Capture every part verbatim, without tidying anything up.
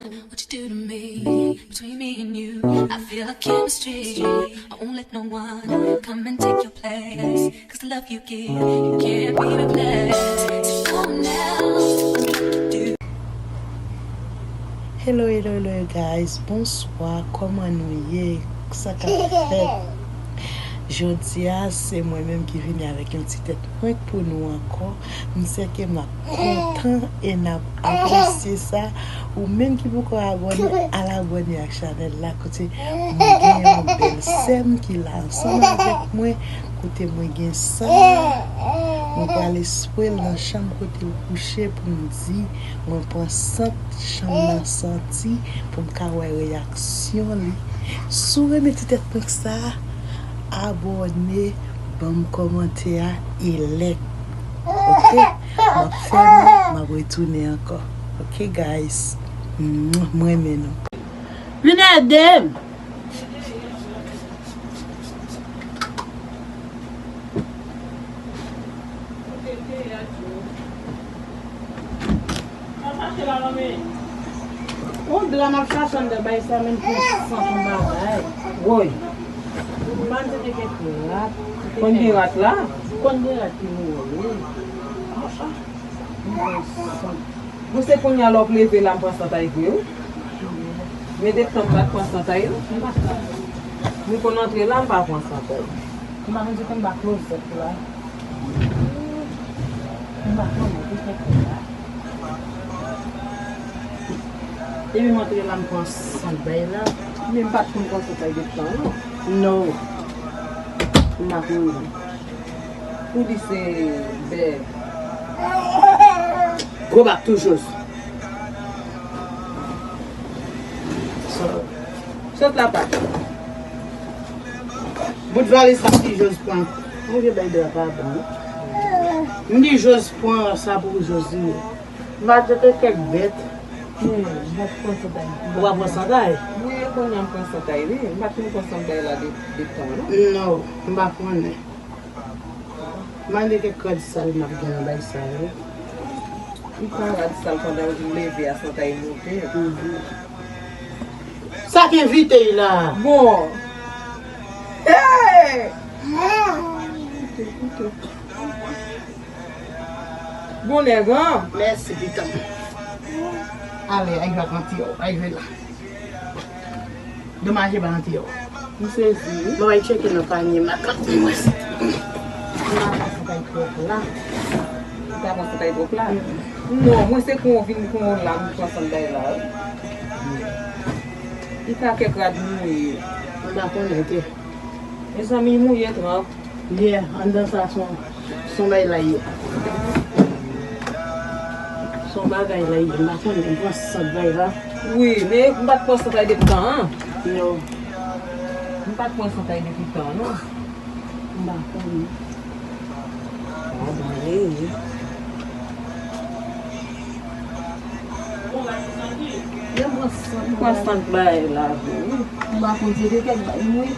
What you do to me, between me and you, I feel a chemistry. I won't let no one come and take your place. 'Cause the love you give, you can't be replaced. So come now, what you do? Hello, hello, hello, guys. Bonswa, kòman nou ye? Sa k ap fèt? Jodi a, se mwen menm ki vini avèk yon ti tèt prank pou nou ankò. M sèke m ap kontan e n ap apresye sa. Ou menm ki poko abòne, al abòne ak chanèl la, kote mwen gen yon bèl sè m ki la ansanm avèk mwen, kote mwen gen san. Mwen pral espwe l nan chanm kote l kouche pou m di, mwen pran sant chanm nan santi pou m ka wè reyaksyon li. Si w renmen ti tèt prank sa, abòne, ban m kòmantè a e like. Oke? M ap fèmen, m ap retounen ankò. Oke, guys? M renmen nou. Vin ede m! Yon dra m ap chache anndan bay sa, menm pou san pou bagay. Woy. M pa di te kèk rat. Konn gen rat la? Konn gen rat ki mouri. Ah, ah. M pran sant. Bon, se kounye a lè w ap leve la, m pran sant ay vre, wi. Men depi tan m pa t pran sant ay, non. M pa t pran. M konn antre la, m pa pran sant ay. M pa konn si konn ba klozèt la. M pa konnen ki fè kò la. Depi m antre la, m pran sant bay la. Men m pa t konn pran sant ay depi tan, non. No. M pa konnen. Pou li se bè. Gwo bak toujou. Sòt la pa. Bout valiz sa ki Jòz pran. Mwen vye bay dra pa bon. M di Jòz pran sa pou Jòz li. M pa jete kèk bèt. Hmm, m pa pran santay. Ou pa pran santay? Wi, e kounye a m pran santay, wi. M pa t konn pran santay la de, de tan, non. Non, m pa konnen. Mande kèk rad sal m ap gen nan bay sa yo. M pran rad sal pandan ou leve a santay moute. Mhm. Sa k envite y la? Bon. Hey! Koute, koute. Bon nèg, an. Mèsi, pitan. Ale, ay jwe ak manti yo, ay jwe la. Domaje ba manti yo. M sezi, wi. Bon, ay tcheke nan panye makak mwen. M pa panse kay twòp la. M pa panse kay twòp la? Mm. Non, mwen se kon w vin kon w la, m pran santay la, wi. Li ka kèk rad mouye. M pa konnen, te. Mezanmi, mouye twòp. Yeah, anndan sa son, son bay la ye. Son bagay la ye, m pa konnen, m pran sant bay la. Wi, men m pa t pran santay depi tan an. Non. M pa t pran santay depi tan an, non. M pa konnen. Ah, bon, e, e. Yo pran sant bay la, wi. M pa konn se de kèk bay, wi.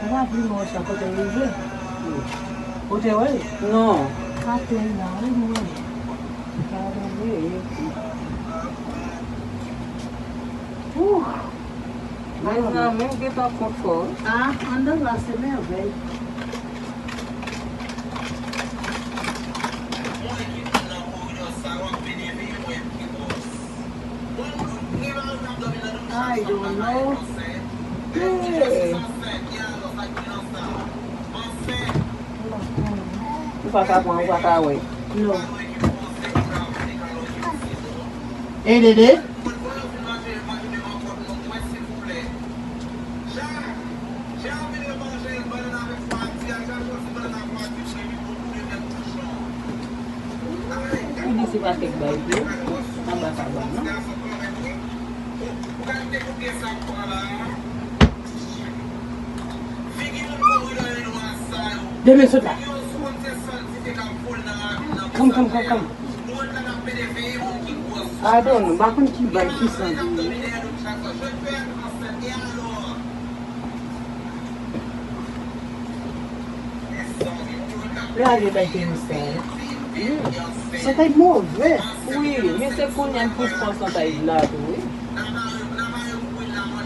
Ou pa pi mò sa kote rive. Kote wè? Non. Atè la, wi, mwen. Gade, wi. Ouh. Mezanmi, m gentan konfò. Ah, anndan la se mèvèy. I don't know. Hey. Ou pa ka pran, ou pa ka wè. Non. Ey, Dede. Ou di se pa kèk bay vre, anba kabann nan. Deme sot la. Come, come, come, come. Adon, m pa konn ki bay, ki san li ye. Lè ale bay Teresa. Hmm. Santay move. Wi, men se kounye a m plis pran santay la tou, wi.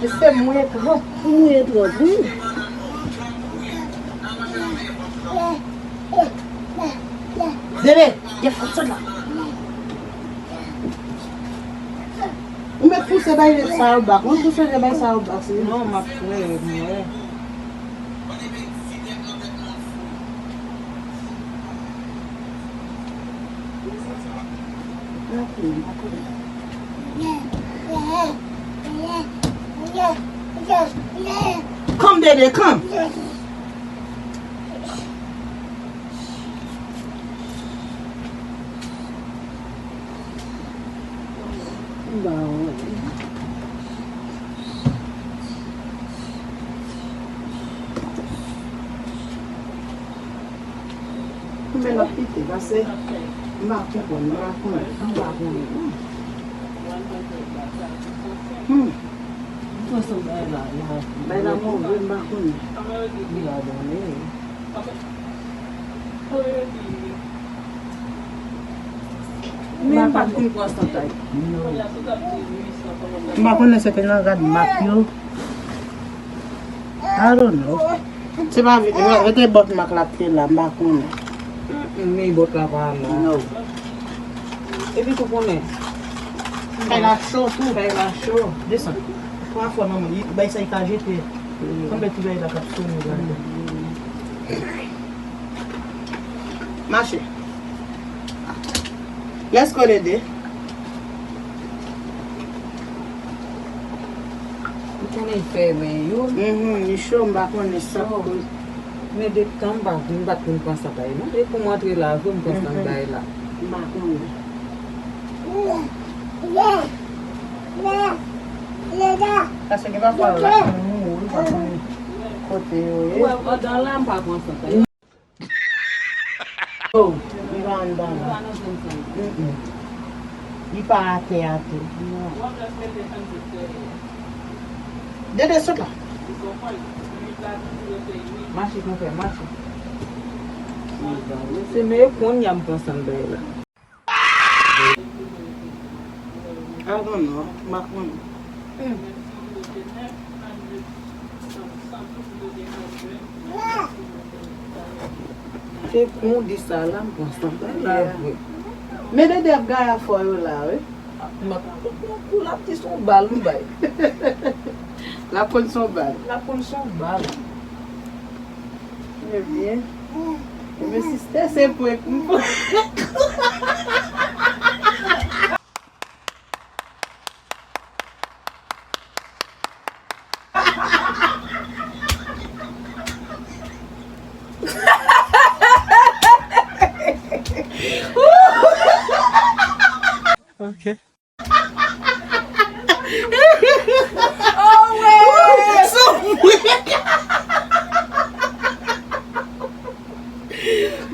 E se mwen twòp. Mwen twòp, wi. Dede, gen fòt sot la. Ou mèt pouse bay sa yo bak. Ou pouse bay sa yo bak, se. Non, m ap fè, mwen. Come, Dede, come. Konbyen l ap kite? Pase m pa konprann, m pa konnen, m pa konnen. Hmm. Bay la move, m pa konnen. Men m pa konn pran santay. M pa konnen se te nan rad mak yo. I don't know. Se pa vre, se te bòt mak la te la, m pa konnen. Mm, men bòt la pa la. No. Epi tou konnen. Kay la cho tou. Kay la cho. Desann. Twa fwa manman, bay sa li ka jete. Konbyen ti bagay la k ap sonnen la. Mache. Let's go, Dede. Ou konnen fè men yo. Mhm, li cho, m pa konnen sa. Cho. Men depi tan m pa, m pa t konn pran santay non. E pou m antre la, vre m pran santay la. M pa konnen. Paske gen pafwa la, moun mouri, ou pa konnen kote yo ye. Ou wè, pandan la, m pa pran santay. Oh, li pa anndan la. Mm-mm. Li pa atè a tou. Non. Dede sot la. Mache pou fè, mache. Se men yo konn y ap pran santay la. I don't know. M pa konnen. Se pou w di sa la, m pran santay la vre. Men Dede ap gaye afè yo la, wi. M ap kou l ap di se yon bal m bay. L ap konn se yon bal. L ap konn se yon bal. Ebyen, ebyen, sistè, se prank m prank. Ok. Oh, ouais.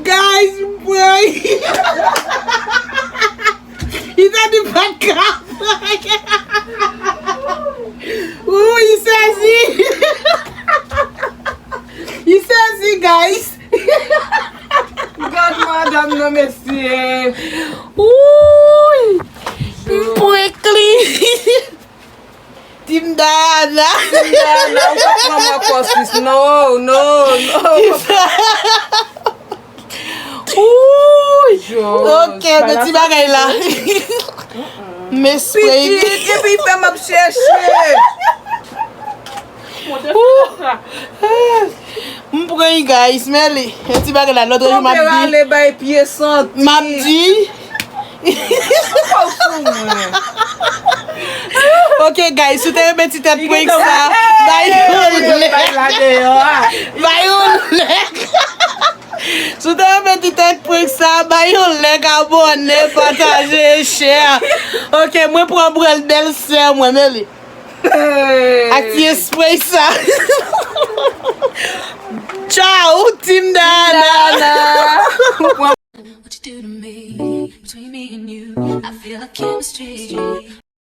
Guys, m pran. Li ta di pa t ka. Ooh, li sezi. Li sezi, guys. Gad madanm nan, mesye. Ooh. M prank li. Team Diana. Team Diana, ou pa pran mwen fò sis. No, no, no. Ooh. Ok, men ti bagay la. M espere. Pitit, epi fè m ap chèche. Ooh. M pran, guys, men li. Yon ti bagay la, lòt jou m ap di. Konpè ale bay pye santi. M ap di. Ou sou mwen. Ok, guys, si w te renmen ti tèt prank sa, bay yon like. Bay yon like. Si w te renmen ti tèt prank sa, bay yon like, abòne, pataje, share. Ok, mwen pran branl bèl sè mwen, men li. Ak ti espre sa. Ciao, Team Diana. Diana. What you do to me, between me and you, I feel a chemistry.